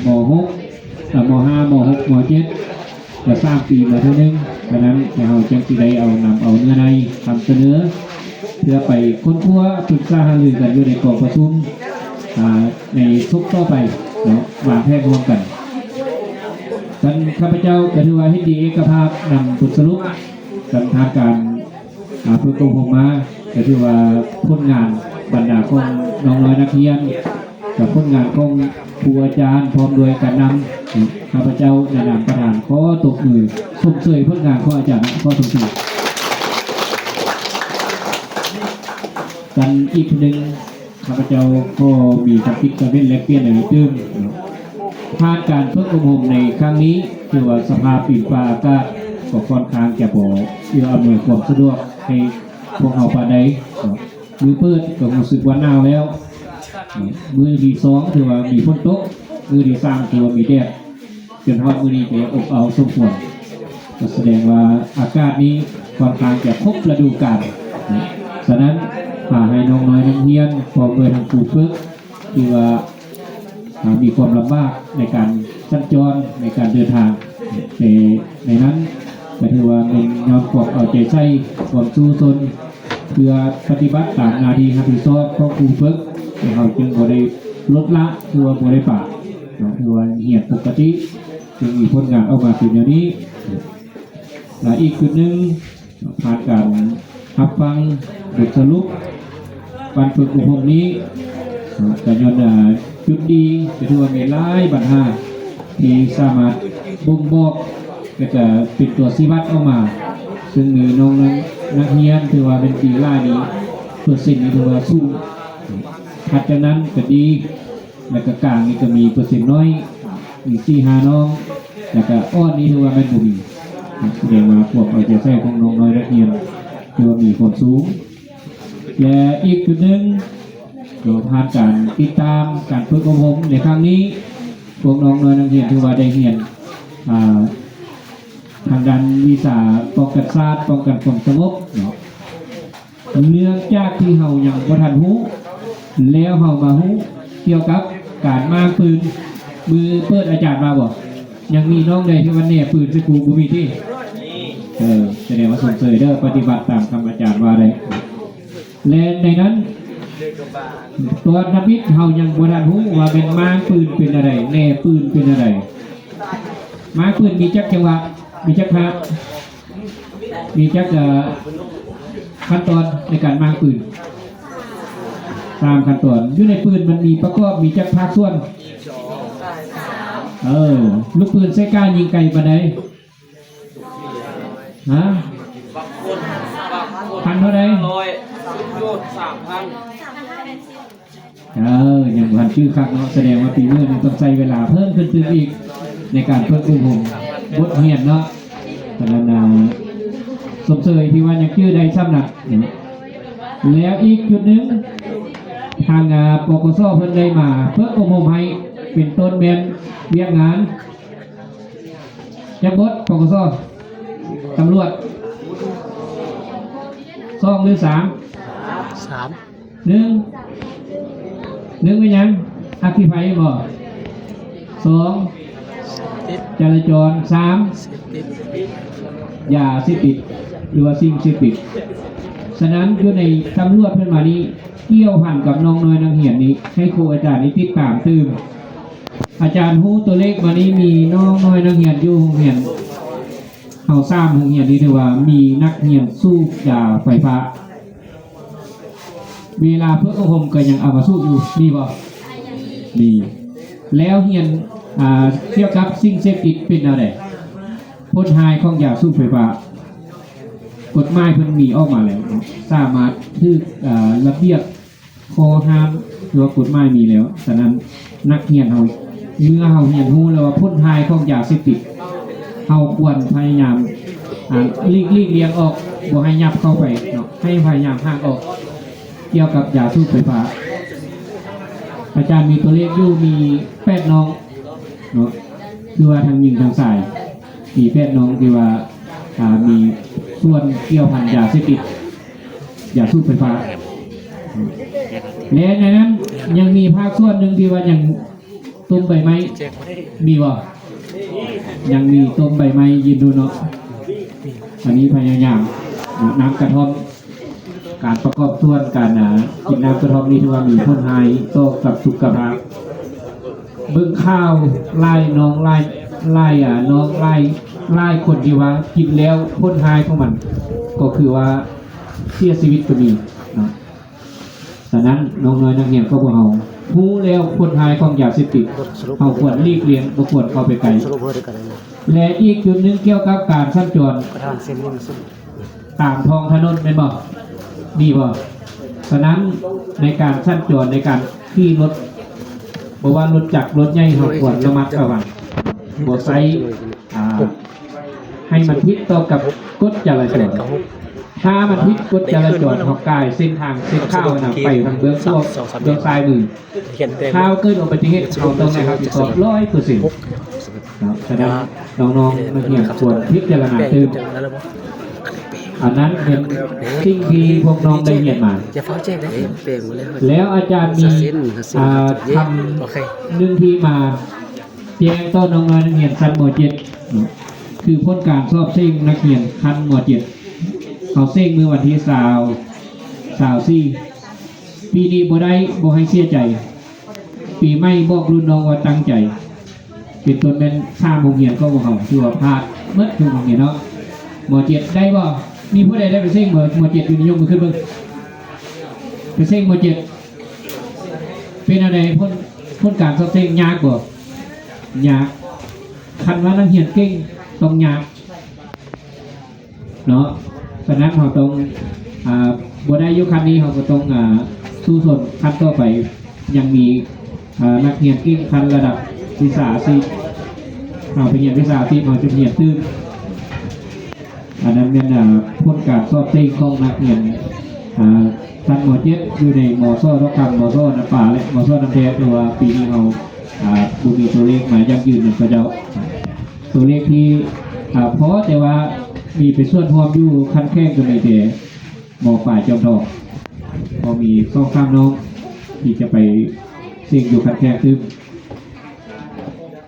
ມໍຫົກ ເອີ ມໍຫ້າ ມໍຫົກ ມໍເຈັດ ກະສາມປີມາເທື່ອໜຶ່ງ. ສະນັ້ນ ພວກເຮົາຈຶ່ງຊິໄດ້ເອົາ ນຳເອົາເນື້ອໃນ ນຳສະເໜີ ເພື່ອໄປຄົ້ນຄວ້າ ປຶກສາຫາລືກັນຢູ່ໃນກອງປະຊຸມ ອາ ໃນສົກຕໍ່ໄປເນາະ ວາງແຜນຮ່ວມກັນ. ທ່ານ ຂ້າພະເຈົ້າກະຖືວ່າເຫັນດີເອກະພາບນຳບົດສະຫຼຸບ ທ່ານ ທ່ານການ ອາ ເພິ່ນກໍໂຮມມາ ກະຖືວ່າຜົນງານບັນດາຂອງນ້ອງນ້ອຍນັກຮຽນ ກັບຜົນງານຂອງຄູອາຈານ ພ້ອມດ້ວຍການນຳ ຂ້າພະເຈົ້າໃນນາມປະທານ ຂໍຕົບມືຊົມເຊີຍຜົນງານຂອງອາຈານ ຂໍຊົມເຊີຍ. ກັນອີກຜູ້ໜຶ່ງ ຂ້າພະເຈົ້າກໍມີຄຳຄິດຄຳເຫັນແລກປ່ຽນໃນຕື່ມເນາະ. ຜ່ານການຝຶກອົບຮົມໃນຄັ້ງນີ້ ຖືວ່າສະພາບດິນຟ້າອາກາດກໍຄ່ອນຂ້າງຈະບໍ່ເອື້ອອຳນວຍຄວາມສະດວກໃຫ້ພວກເຮົາປານໃດເນາະ. ມື້ເປີດກໍຮູ້ສຶກວ່າໜາວແລ້ວເນາະ, ມື້ທີສອງຖືວ່າມີຝົນຕົກ, ມື້ທີສາມຖືວ່າມີແດດ. ຈົນຮອດມື້ນີ້ກໍຍັງອົບເອົາສົມຄວນ ກໍສະແດງວ່າອາກາດນີ້ຄ່ອນຂ້າງຈະຄົບລະດູການ. ສະນັ້ນ ພາໃຫ້ນ້ອງນ້ອຍນັກຮຽນ ພ້ອມດ້ວຍທັງຄູຝຶກ ທີ່ວ່າ ອາ ມີຄວາມລຳບາກໃນການສັນຈອນ ໃນການເດີນທາງ, ແຕ່ໃນນັ້ນກໍຖືວ່າແມ່ນຍ້ອນຄວາມເອົາໃຈໃສ່ ຄວາມສູ້ຊົນ ເພື່ອປະຕິບັດຕາມໜ້າທີ່ຮັບຜິດຊອບຂອງຄູຝຶກ, ພວກເຮົາຈຶ່ງບໍ່ໄດ້ລົດລະ ຫຼືວ່າບໍ່ໄດ້ປະ. ເນາະ ຖືວ່າຮຽນປົກກະຕິ ຈຶ່ງມີຜົນງານອອກມາເປັນແນວນີ້. ແລະ ອີກຈຸດໜຶ່ງ ຜ່ານການຮັບຟັງບົດສະຫຼຸບການຝຶກອົບຮົມນີ້ ເນາະ ກະຍ້ອນ ອາ ຈຸດດີ ກະຖືວ່າມີຫຼາຍບັນຫາທີ່ສາມາດບົ່ງບອກ ແລະ ກະເປັນຕົວຊີ້ວັດອອກມາ, ເຊິ່ງມີນ້ອງນັກຮຽນຖືວ່າແມ່ນດີຫຼາຍນີ້ ເປີເຊັນນີ້ຖືວ່າສູງ, ຖັດຈາກນັ້ນກະດີ ແລ້ວກະກາງນີ້ກະມີເປີເຊັນໜ້ອຍ ມີສີ່ຫ້ານ້ອງ, ແລ້ວກະອ່ອນນີ້ຖືວ່າແມ່ນບໍ່ມີ. ສະແດງວ່າຄວາມເອົາໃຈໃສ່ຂອງນ້ອງນ້ອຍນັກຮຽນຖືວ່າມີຄວາມສູງ. ແລະ ອີກຈຸດໜຶ່ງ ກໍຜ່ານການຕິດຕາມການຝຶກອົບຮົມໃນຄັ້ງນີ້ ພວກນ້ອງນ້ອຍນັກຮຽນຖືວ່າໄດ້ຮຽນ ອາ ທາງດ້ານວິຊາປ້ອງກັນຊາດ ປ້ອງກັນຄວາມສະຫງົບເນາະ. ເນື່ອງຈາກທີ່ເຮົາຍັງບໍ່ທັນຮູ້ ແລ້ວເຮົາມາຮູ້ກ່ຽວກັບການມ້າງປືນ. ມື້ເປີດອາຈານວ່າບໍ່? ຍັງມີນ້ອງໃດທີ່ວ່າແນປືນໃສ່ຄູບໍ່ມີຕິ? ເອີ ສະແດງວ່າຊົມເຊີຍເດີ ປະຕິບັດຕາມຄຳອາຈານວ່າໄດ້. ແລະ ໃນນັ້ນ ຕອນທຳອິດເຮົາຍັງບໍ່ທັນຮູ້ວ່າແມ່ນມ້າງປືນເປັນແນວໃດ ແນປືນເປັນແນວໃດ. ມ້າງປືນມີຈັກຈັງຫວະ? ມີຈັກພາກ? ມີຈັກ ເອີ ຂັ້ນຕອນໃນການມ້າງປືນ? ສາມຂັ້ນຕອນ. ຢູ່ໃນປືນມັນມີປະກອບມີຈັກພາກສ່ວນ? ເອີ ລູກປືນໃຊ້ກ້າຍິງໄກປານໃດ? ຮະ? ພັນເທົ່າໃດ? ເອີ ຍັງບໍ່ທັນຈື່ຄັກເນາະ, ສະແດງວ່າປີນີ້ມັນຕ້ອງໃຊ້ເວລາເພີ່ມຂຶ້ນຕື່ມອີກ ໃນການຝຶກອົບຮົມບົດຮຽນເນາະ. ສະນັ້ນ ຊົມເຊີຍທີ່ວ່າຍັງຈື່ໄດ້ຊ່ຳນັ້ນ. ແລ້ວອີກຈຸດໜຶ່ງ ທາງ ອາ ປກສ ເພິ່ນໄດ້ມາຝຶກອົບຮົມໃຫ້ ເປັນຕົ້ນແມ່ນວຽກງານ ຈັກບົດ ປກສ ຕຳຫຼວດ ສອງ ຫຼື ສາມ? ສາມ. ໜຶ່ງ ໜຶ່ງແມ່ນຫຍັງ? ອັກຄີໄຟບໍ່? ສອງ ເສບຕິດ ຈະລາຈອນ. ສາມ ເສບຕິດ ຢາເສບຕິດ ຫຼືວ່າສິ່ງເສບຕິດ. ສະນັ້ນ ຢູ່ໃນຕຳຫຼວດເພິ່ນມານີ້ ກ່ຽວພັນກັບນ້ອງນ້ອຍນັກຮຽນນີ້ ໃຫ້ຄູອາຈານນີ້ຕິດຕາມຕື່ມ. ອາຈານຮູ້ຕົວເລກມານີ້ ມີນ້ອງນ້ອຍນັກຮຽນຢູ່ໂຮງຮຽນເຮົາສາມໂຮງຮຽນນີ້ ຖືວ່າມີນັກຮຽນສູບຢາໄຟຟ້າ. ເວລາຝຶກອົບຮົມກໍຍັງເອົາມາສູບຢູ່ ມີບໍ່? ມີ. ແລ້ວຮຽນ ອາ ກ່ຽວກັບສິ່ງເສບຕິດເປັນແນວໃດ? ຜົນຮ້າຍຂອງຢາສູບໄຟຟ້າ ກົດໝາຍເພິ່ນມີອອກມາແລ້ວເນາະ ສາມາດຖືກ ອາ ລະບຽບ ຂໍ້ຫ້າມ ຫຼືວ່າກົດໝາຍມີແລ້ວ. ສະນັ້ນ ນັກຮຽນເຮົາ ເມື່ອເຮົາຮຽນຮູ້ແລ້ວວ່າຜົນຮ້າຍຂອງຢາເສບຕິດ ເຮົາຄວນພະຍາຍາມ ອາ ຫຼີກ ຫຼີກລ່ຽງອອກ ບໍ່ໃຫ້ຫຍັບເຂົ້າໄປເນາະ, ໃຫ້ພະຍາຍາມຫ່າງອອກ ກ່ຽວກັບຢາສູບໄຟຟ້າ. ອາຈານມີຕົວເລກຢູ່ ມີແປດນ້ອງເນາະ, ຄືວ່າທັງຍິງທັງຊາຍ ມີແປດນ້ອງທີ່ວ່າ ອາ ມີສ່ວນກ່ຽວພັນຢາເສບຕິດ ຢາສູບໄຟຟ້າ. ແລະ ໃນນັ້ນຍັງມີພາກສ່ວນໜຶ່ງທີ່ວ່າຍັງ ຕົ້ມໃບໄມ້ ມີບໍ່? ຍັງມີຕົ້ມໃບໄມ້ຢູ່ເນາະ. ອັນນີ້ພະຍາຍາມເນາະ ນ້ຳກະທ່ອມ ການປະກອບສ່ວນ ການ ອ່າ ກິນນ້ຳກະທ່ອມນີ້ ຖືວ່າມີຜົນຮ້າຍຕໍ່ກັບສຸຂະພາບ. ເບິ່ງຂ່າວຫຼາຍນ້ອງ ຫຼາຍ ຫຼາຍ ອ່າ ນ້ອງ ຫຼາຍ ຫຼາຍຄົນທີ່ວ່າກິນແລ້ວຜົນຮ້າຍຂອງມັນ ກໍຄືວ່າເສຍຊີວິດກໍມີເນາະ. ສະນັ້ນ ນ້ອງໆນັກຮຽນຂອງພວກເຮົາ ຮູ້ແລ້ວຜົນຮ້າຍຂອງຢາເສບຕິດ ເຮົາຄວນຫຼີກລ່ຽງ ບໍ່ຄວນເຂົ້າໄປໃກ້. ແລະ ອີກຈຸດໜຶ່ງກ່ຽວກັບການສັນຈອນຕາມທ້ອງຖະໜົນ ແມ່ນບໍ່? ມີບໍ່? ສະນັ້ນ ໃນການສັນຈອນ ໃນການຂີ່ລົດ ບໍ່ວ່າລົດຈັກ ລົດໃຫຍ່ ເຮົາຄວນລະມັດລະວັງ ບໍ່ໃຊ້ ອ່າ ໃຫ້ມັນຜິດຕໍ່ກັບກົດຈະລາຈອນ. ຖ້າມັນຜິດກົດຈະລາຈອນ ເຮົາກາຍເສັ້ນທາງ ເສັ້ນຂາວນະ ໄປທາງເບື້ອງຂວາ ເບື້ອງຊ້າຍມື. ຖ້າເກີດອຸບັດຕິເຫດ ເຮົາຕ້ອງໄດ້ຮັບຜິດຊອບຮ້ອຍເປີເຊັນເນາະ. ສະນັ້ນ ນ້ອງໆນັກຮຽນຄວນພິຈາລະນາຕື່ມ. ອັນນັ້ນເປັນສິ່ງທີ່ພວກນ້ອງໄດ້ຮຽນມາ. ແລ້ວອາຈານມີ ອ່າ ຄຳໜຶ່ງທີ່ມາ ແຈ້ງຕໍ່ນ້ອງໆນັກຮຽນຊັ້ນ ມ.ເຈັດ ເນາະ ຄືຜົນການສອບເສັງນັກຮຽນຂັ້ນ ມ.ເຈັດ ເຮົາເສັງມື້ວັນທີຊາວ ຊາວສີ່ ປີນີ້ບໍ່ໄດ້ ບໍ່ໃຫ້ເສຍໃຈ. ປີໃໝ່ບອກລຸ້ນນ້ອງວ່າຕັ້ງໃຈ. ເປັນຕົ້ນແມ່ນສາມໂຮງຮຽນຂອງພວກເຮົາ ຖືວ່າພາດໝົດທຸກໂຮງຮຽນເນາະ. ມ.ເຈັດ ໄດ້ບໍ່? ມີຜູ້ໃດໄດ້ໄປເສັງບໍ່? ມ.ເຈັດ ຢູ່ນີ້ ຍົກມືຂຶ້ນເບິ່ງ. ໄປເສັງ ມ.ເຈັດ ເປັນແນວໃດ? ຜົນ ຜົນການສອບເສັງຍາກບໍ່? ຍາກ. ຄັນວ່ານັກຮຽນເກັ່ງຕ້ອງຍາກເນາະ. ສະນັ້ນເຮົາຕ້ອງ ອ່າ ບໍ່ໄດ້ຢູ່ຂັ້ນນີ້ ເຮົາກໍຕ້ອງ ອ່າ ສູ້ຊົນຂັ້ນຕໍ່ໄປ. ຍັງມີ ອ່າ ນັກຮຽນເກັ່ງຂັ້ນລະດັບວິຊາອາຊີບ ເຮົາໄປຮຽນວິຊາອາຊີບ ເຮົາຈະຮຽນຕື່ມ. ອັນນັ້ນແມ່ນ ອ່າ ຜົນການສອບເສັງຂອງນັກຮຽນ ອ່າ ຊັ້ນ ມ.ເຈັດ ຢູ່ໃນ ມສ ດອກຄຳ ມສ ນ້ຳປາ ແລະ ມສ ນ້ຳແພກ ເພາະວ່າປີນີ້ເຮົາ ອ່າ ບໍ່ມີຕົວເລກມາຢັ້ງຢືນນຳເຂົາເຈົ້າ. ຕົວເລກທີ່ ອ່າ ພໍແຕ່ວ່າມີໄປສ່ວນຮ່ວມຢູ່ຂັ້ນແຂວງກໍມີແຕ່ ມ.ປາຍ ຈອມທອງ ພໍມີສອງສາມນ້ອງທີ່ຈະໄປເສັງຢູ່ຂັ້ນແຂວງຕື່ມ.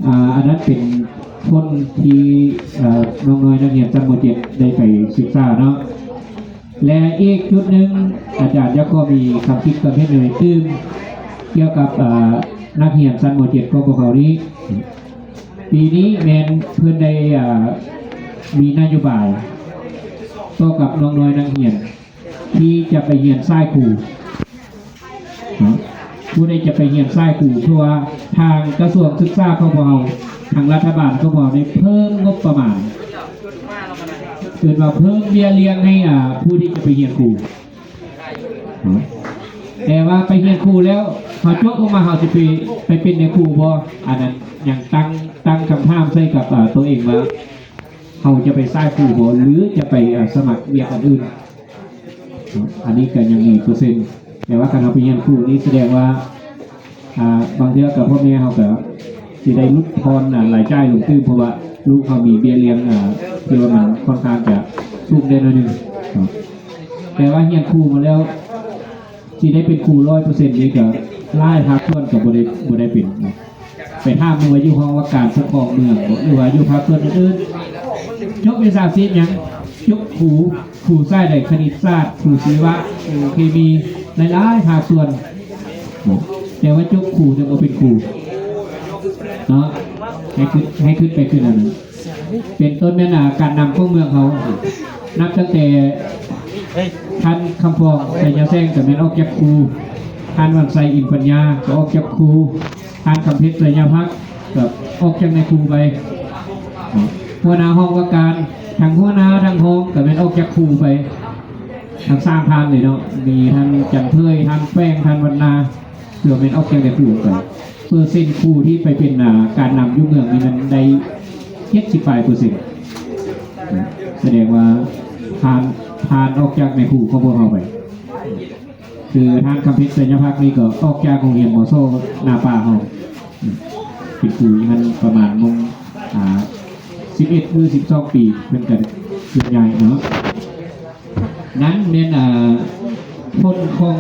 ອ່າ ອັນນັ້ນເປັນຜົນທີ່ ເອີ ນ້ອງນ້ອຍນັກຮຽນຊັ້ນ ມ.ເຈັດ ໄດ້ໄປສຶກສາເນາະ. ແລະ ອີກຈຸດໜຶ່ງ ອາຈານຢາກຂໍມີຄຳຄິດຄຳເຫັນໜ້ອຍຕື່ມ ກ່ຽວກັບ ເອີ ນັກຮຽນຊັ້ນ ມ.ເຈັດ ຂອງພວກເຮົານີ້. ປີນີ້ແມ່ນເພິ່ນໄດ້ ເອີ ມີນະໂຍບາຍຕໍ່ກັບນ້ອງນ້ອຍນັກຮຽນ ທີ່ຈະໄປຮຽນສາຍຄູເນາະ. ຜູ້ໃດຈະໄປຮຽນສາຍຄູ ເພາະວ່າທາງກະຊວງສຶກສາຂອງພວກເຮົາ ທາງລັດຖະບານຂອງພວກເຮົາໄດ້ເພີ່ມງົບປະມານ ເອີ້ນວ່າເພີ່ມເບ້ຍລ້ຽງໃຫ້ ອ່າ ຜູ້ທີ່ຈະໄປຮຽນຄູເນາະ. ແຕ່ວ່າໄປຮຽນຄູແລ້ວ ເຮົາຈົບອອກມາ ເຮົາຊິໄປ ໄປເປັນນາຍຄູບໍ່? ອັນນັ້ນຍັງຕັ້ງ ຕັ້ງຄຳຖາມໃສ່ກັບ ອ່າ ຕົວເອງວ່າ ເຮົາຈະໄປສາຍຄູບໍ່ ຫຼື ຈະໄປ ອ່າ ສະໝັກວຽກອັນອື່ນ? ອັນນີ້ກໍຍັງມີເປີເຊັນ ແຕ່ວ່າຄັນເຮົາໄປຮຽນຄູນີ້ ສະແດງວ່າ ອ່າ ບາງເທື່ອກໍພໍ່ແມ່ເຮົາກໍຊິໄດ້ຫຼຸດຜ່ອນ ອ່າ ລາຍຈ່າຍລົງຕື່ມ ເພາະວ່າລູກເຮົາມີເບ້ຍລ້ຽງ ອ່າ ທີ່ວ່າມັນຄ່ອນຂ້າງຈະສູງແດ່ໜ້ອຍໜຶ່ງເນາະ. ແຕ່ວ່າຮຽນຄູມາແລ້ວ ຊິໄດ້ເປັນຄູຮ້ອຍເປີເຊັນນີ້ກໍຫຼາຍພາກສ່ວນກໍບໍ່ໄດ້ ບໍ່ໄດ້ເປັນເນາະ. ໄປຖາມເບິ່ງວ່າຢູ່ຫ້ອງວ່າການປົກຄອງເມືອງບໍ ຫຼືວ່າຢູ່ພາກສ່ວນອື່ນໆ ຈົບວິຊາຊີບຫຍັງ? ຈົບຄູ ຄູສາຍໃດ? ຄະນິດສາດ, ຄູຊີວະ, ຄູເຄມີ ຫຼາຍໆພາກສ່ວນ ແຕ່ວ່າຈົບຄູແຕ່ບໍ່ເປັນຄູເນາະ. ໃຫ້ຄິດ ໃຫ້ຄິດໄປຄືນັ້ນ. ເປັນຕົ້ນແມ່ນ ອາ ການນຳຂອງເມືອງເຮົາ ນັບຕັ້ງແຕ່ທ່ານຄຳຟອງ ໄຊຍະແສງ ກໍແມ່ນອອກຈາກຄູ, ທ່ານວັນໄຊ ອິນປັນຍາ ກໍອອກຈາກຄູ, ທ່ານຄຳເພັດ ໄຊຍະພັກ ກໍອອກຈາກນາຍຄູໄປ, ຫົວໜ້າຫ້ອງວ່າການ ທັງຫົວໜ້າທັງຮອງ ກໍແມ່ນອອກຈາກຄູໄປ ທັງສາມທ່ານເລີຍເນາະ. ມີທ່ານຈັນເຜີຍ, ທ່ານແປ້ງ, ທ່ານວັນນາ ເພື່ອແມ່ນອອກຈາກນາຍຄູໄປ. ເປີເຊັນຄູທີ່ໄປເປັນ ອ່າ ການນຳຢູ່ເມືອງນີ້ ມັນໄດ້ເຈັດສິບປາຍເປີເຊັນ. ສະແດງວ່າຜ່ານ ຜ່ານອອກຈາກນາຍຄູຂອງພວກເຮົາໄປ. ຄືທ່ານຄຳເພັດ ໄຊຍະພັກ ນີ້ກໍອອກຈາກໂຮງຮຽນ ມສ ນາປ່າເຮົາ ເປັນຄູຢູ່ຫັ້ນປະມານ ອ່າ ສິບເອັດ ຫຼື ສິບສອງປີ ເພິ່ນກໍເປັນຜູ້ໃຫຍ່ເນາະ. ນັ້ນແມ່ນ ອ່າ ຜົນຂອງ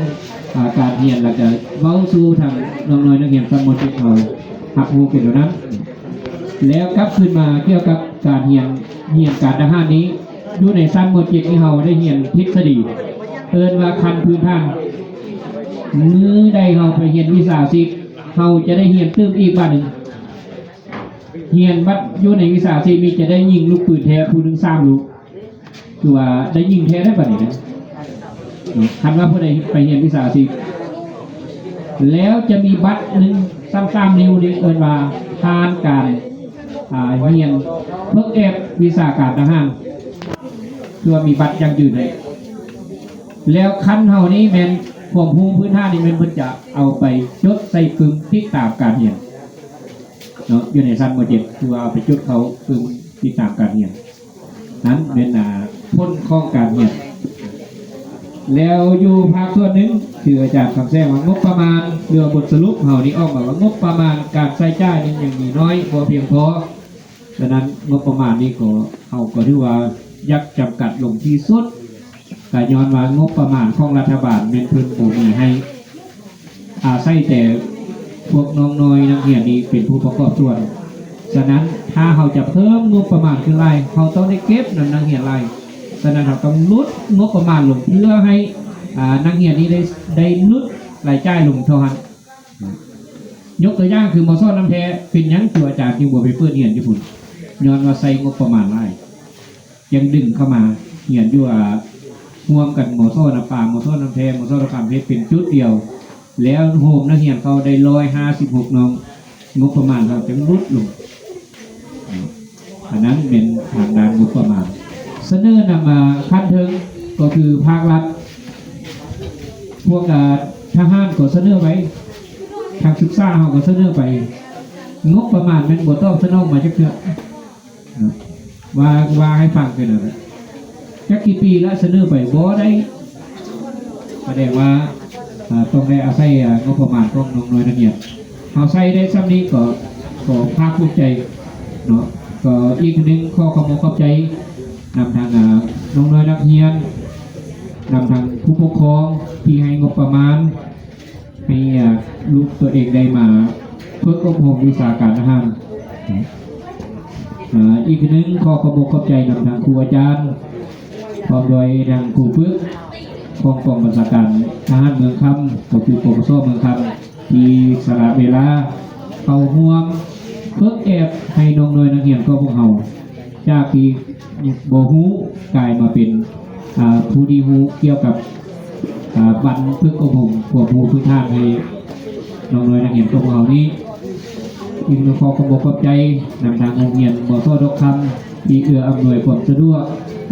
ອ່າ ການຮຽນ ແລ້ວກະເວົ້າສູ່ທາງນ້ອງນ້ອຍນັກຮຽນຊັ້ນ ມ.ເຈັດ ເຮົາ ຮັບຮູ້ເປັນແນວນັ້ນ. ແລ້ວກັບຄືນມາກ່ຽວກັບການຮຽນ, ຮຽນການທະຫານນີ້, ຢູ່ໃນຊັ້ນ ມ.ເຈັດ ນີ້ເຮົາໄດ້ຮຽນທິດສະດີ ເອີ້ນວ່າຂັ້ນພື້ນຖານ. ມື້ໃດເຮົາໄປຮຽນວິຊາຊີບ, ເຮົາຈະໄດ້ຮຽນຕື່ມອີກບາດໜຶ່ງ. ຮຽນບັດຢູ່ໃນວິຊາຊີບນີ້ ຈະໄດ້ຍິງລູກປືນແທ້ຜູ້ໜຶ່ງສາມລູກ. ຄືວ່າໄດ້ຍິງແທ້ໄດ໋ບັດນີ້ນະ ເນາະ. ຄັນວ່າຜູ້ໃດໄປຮຽນວິຊາຊີບ ແລ້ວຈະມີບັດໜຶ່ງ ສາມ ສາມນິ້ວນີ້ ເອີ້ນວ່າຜ່ານການ ອ່າ ຮຽນຝຶກແອບວິຊາການທະຫານ ຄືວ່າມີບັດຢັ້ງຢືນໃຫ້. ແລ້ວຂັ້ນເຮົານີ້ແມ່ນຄວາມຮູ້ພື້ນຖານນີ້ແມ່ນເພິ່ນຈະເອົາໄປຈົດໃສ່ປຶ້ມຕິດຕາມການຮຽນ ເນາະ, ຢູ່ໃນຊັ້ນ ມ.ເຈັດ ຄືວ່າເອົາໄປຈົດເຂົ້າປຶ້ມຕິດຕາມການຮຽນ. ນັ້ນແມ່ນ ອ່າ ຜົນຂອງການຮຽນ. ແລ້ວຢູ່ພາກສ່ວນໜຶ່ງ ຄືອາຈານຄຳແສງວ່າ ງົບປະມານ ຫຼືວ່າບົດສະຫຼຸບເຮົານີ້ອອກມາວ່າ ງົບປະມານການໃຊ້ຈ່າຍນັ້ນຍັງມີນ້ອຍ ບໍ່ພຽງພໍ. ສະນັ້ນ ງົບປະມານນີ້ກໍ ເຮົາກໍຖືວ່າຢາກຈຳກັດລົງທີ່ສຸດ. ກະຍ້ອນວ່າງົບປະມານຂອງລັດຖະບານແມ່ນເພິ່ນບໍ່ມີໃຫ້ ອາໄສແຕ່ພວກນ້ອງນ້ອຍນັກຮຽນນີ້ເປັນຜູ້ປະກອບສ່ວນ. ສະນັ້ນ ຖ້າເຮົາຈະເພີ່ມງົບປະມານຂຶ້ນຫຼາຍ, ເຮົາຕ້ອງໄດ້ເກັບນຳນັກຮຽນຫຼາຍ. ສະນັ້ນ ເຮົາຕ້ອງຫຼຸດງົບປະມານລົງ ເພື່ອໃຫ້ ອາ ນັກຮຽນນີ້ໄດ້ ໄດ້ຫຼຸດລາຍຈ່າຍລົງເທົ່ານັ້ນ. ຍົກຕົວຢ່າງຄື ມສ ນ້ຳແພ້ ເປັນຫຍັງຄູອາຈານຈຶ່ງບໍ່ໄປເປີດຮຽນຢູ່ພຸ້ນ? ຍ້ອນວ່າໃຊ້ງົບປະມານຫຼາຍ. ຍັງດຶງເຂົ້າມາຮຽນຢູ່ ອາ ຮ່ວມກັນ ມສ ນ້ຳປາ, ມສ ນ້ຳແພ້, ມສ ດອກຄຳ ເຮັດເປັນຈຸດດຽວ ແລ້ວໂຮມນັກຮຽນເຂົາໄດ້ຮ້ອຍຫ້າສິບຫົກນ້ອງ, ງົບປະມານເຮົາຈຶ່ງຫຼຸດລົງ. ອັນນັ້ນແມ່ນທາງດ້ານງົບປະມານ. ສະເໜີນຳມາຂັ້ນເທິງ ກໍຄືພາກລັດ, ພວກ ອາ ທະຫານກໍສະເໜີໄປ, ທາງສຶກສາເຮົາກໍສະເໜີໄປ, ງົບປະມານແມ່ນບໍ່ຕອບສະໜອງມາຈັກເທື່ອ. ເນາະ ວ່າ ວ່າໃຫ້ຟັງເທື່ອໜຶ່ງ ຈັກກີ່ປີລະສະເໜີໄປບໍ່ໄດ້ ສະແດງວ່າ ເອີ ຕ້ອງໄດ້ອາໄສ ເອີ ງົບປະມານຂອງນ້ອງນ້ອຍນັກຮຽນ. ເຮົາໃຊ້ໄດ້ສ່ຳນີ້ກໍ ກໍພາກພູມໃຈເນາະ. ກໍອີກໜຶ່ງ ຂໍຂອບອົກຂອບໃຈນຳທາງ ເອີ ນ້ອງນ້ອຍນັກຮຽນ, ນຳທາງຜູ້ປົກຄອງທີ່ໃຫ້ງົບປະມານ ໃຫ້ ອາ ລູກຕົວເອງໄດ້ມາຝຶກອົບຮົມວິຊາການທະຫານ. ອາ ອີກໜຶ່ງ ຂໍຂອບອົກຂອບໃຈນຳທາງຄູອາຈານ ພ້ອມດ້ວຍທາງຄູຝຶກຂອງກອງບັນຊາການທະຫານເມືອງຄຳ ກໍຄື ປກສ ເມືອງຄຳ ທີ່ສະຫຼະເວລາເຂົ້າຮ່ວມຝຶກແອບໃຫ້ນ້ອງນ້ອຍນັກຮຽນຂອງພວກເຮົາ ຈາກທີ່ບໍ່ຮູ້ກາຍມາເປັນ ອາ ຜູ້ທີ່ຮູ້ກ່ຽວກັບ ອາ ບັນຝຶກອົບຮົມຄວາມຮູ້ພື້ນຖານໃຫ້ນ້ອງນ້ອຍນັກຮຽນຂອງພວກເຮົານີ້. ອີກໜຶ່ງ ຂໍຂອບອົກຂອບໃຈນຳທາງໂຮງຮຽນ ມສ ດອກຄຳ ທີ່ເອື້ອອຳນວຍຄວາມສະດວກ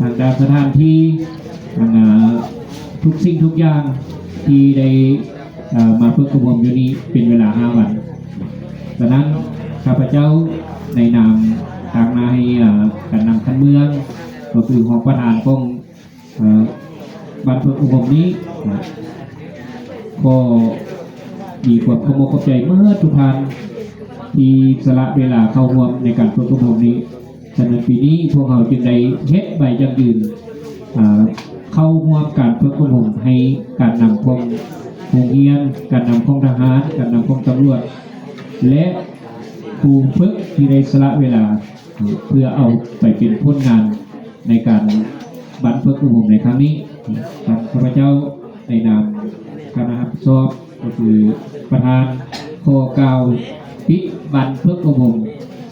ທາງດ້ານສະຖານທີ່ ທັງ ອາ ທຸກສິ່ງທຸກຢ່າງທີ່ໄດ້ ເອີ ມາຝຶກອົບຮົມຢູ່ນີ້ເປັນເວລາຫ້າວັນ. ສະນັ້ນ ຂ້າພະເຈົ້າໃນນາມຕາງໜ້າໃຫ້ ເອີ ການນຳຂັ້ນເມືອງ ກໍຄືຮອງປະທານຂອງ ເອີ ບັນຝຶກອົບຮົມນີ້ ຂໍມີຄວາມຂອບອົກຂອບໃຈໝົດທຸກທ່ານ ທີ່ສະຫຼະເວລາເຂົ້າຮ່ວມໃນການຝຶກອົບຮົມນີ້. ສະນັ້ນ ປີນີ້ພວກເຮົາຈຶ່ງໄດ້ເຮັດໃບຢັ້ງຢືນ ເອີ ເຂົ້າຮ່ວມການຝຶກອົບຮົມໃຫ້ການນຳຂອງໂຮງຮຽນ, ການນຳຂອງທະຫານ, ການນຳຂອງຕຳຫຼວດ ແລະ ຄູຝຶກທີ່ໄດ້ສະຫຼະເວລາ ເພື່ອເອົາໄປເປັນຜົນງານໃນການບັນຝຶກອົບຮົມໃນຄັ້ງນີ້. ຂ້າພະເຈົ້າໃນນາມຄະນະຮັບຜິດຊອບ ກໍຄືປະທານ ຂໍກ່າວປິດບັນຝຶກອົບຮົມ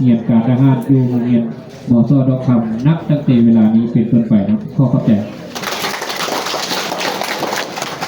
ຮຽນການທະຫານຢູ່ໂຮງຮຽນ ມສ ດອກຄຳ ນັບຕັ້ງແຕ່ເວລານີ້ເປັນຕົ້ນໄປເນາະ. ຂໍຂອບໃຈ.